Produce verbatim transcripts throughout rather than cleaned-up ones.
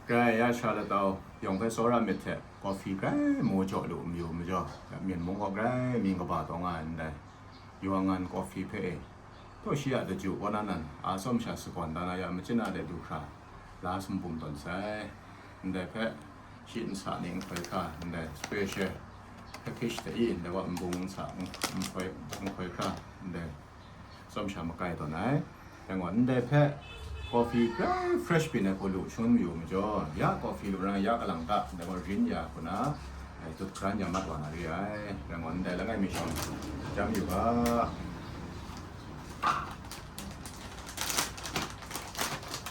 Grai ya sha latau yawng hpe tsawra myit hte, coffee grai mu jaw lu mayu majaw, myen mung gaw grai mying kaba taw nga ai ndai. Yawng ngan coffee hpe e, taw shi a daju kaw na nan, a tsawm sha sagawn da na ya, machyin a de du hkra, la sumbum tawn sai. Ndai hpe, shi nsa ni n hkoi hkra, ndai special package hte i, ndai wa nbung nsa n hkoi, n hkoi hkra, ndai tsawm sha makai tawn ai. Dai gaw, ndai hpe coffee grai fresh byin ai hku lu shangun mayu majaw, ya coffee lu na, ya kalang ta, dai gaw rin ya hku na, ai, tut hkran ya mat wa na re ai. Dai gaw, ndai langai mi shawng jam yu ga.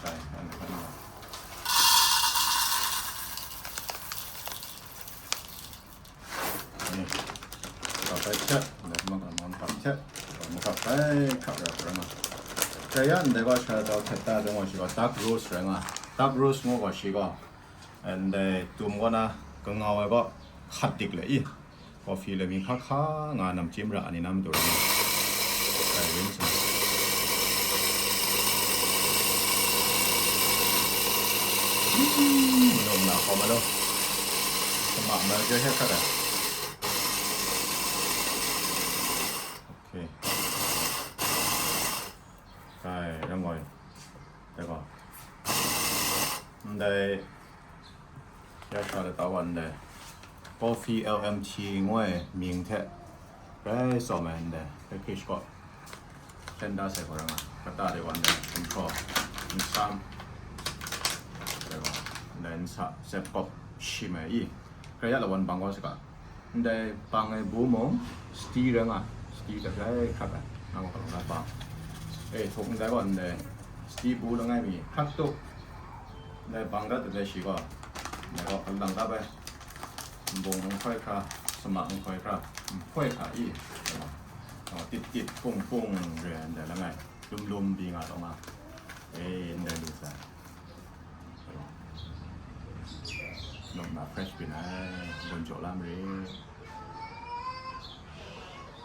Dai, an hkan gaw. Ni, makap bai htet, ndai makap bai htet, makap bai hkap rai hkap rai nga. Dai ya ndai gaw sha tau htet da dong gaw shi gaw dark roast rai nga. Dark roast ngu gaw shi gaw, ndai tum gaw na kangau ai gaw hkat dik le i. Coffee le mi hka hka nga namchyim ra ni na matu rai nga. Dai rin sa. Malum na hkawm alo. Sama na je he hkra. Okay. Kai, ram goi. Dai gaw. Ndai ya sha latau wa ndai. Coffee L M T ngu ai mying hte rai tsawm ai ndai. Package gaw. Hkyen da sai gaw rai nga, kata de wan dai, nhkraw, nsam, rai gaw, ndai nsa, zep kawp, shim ai i, grai ya lawan bang gaw saga, ndai bang ai bu mung, sti rai nga, sti hte grai hkrat ai, nang gaw kalawng na bang. E, htuk ndai gaw ndai, sti bu langai mi, hkrat tu, ndai bang dat dat ai shi gaw, ndai gaw hkalang kap ai, nbung n hkoi hkra, sama n hkoi hkra, n hkoi hkra i, tit tit, pung pung, re ai ndai langai. Lum lum byi nga taw nga. E, ndai lu sai. Num na fresh byin ai, gun jaw la mare.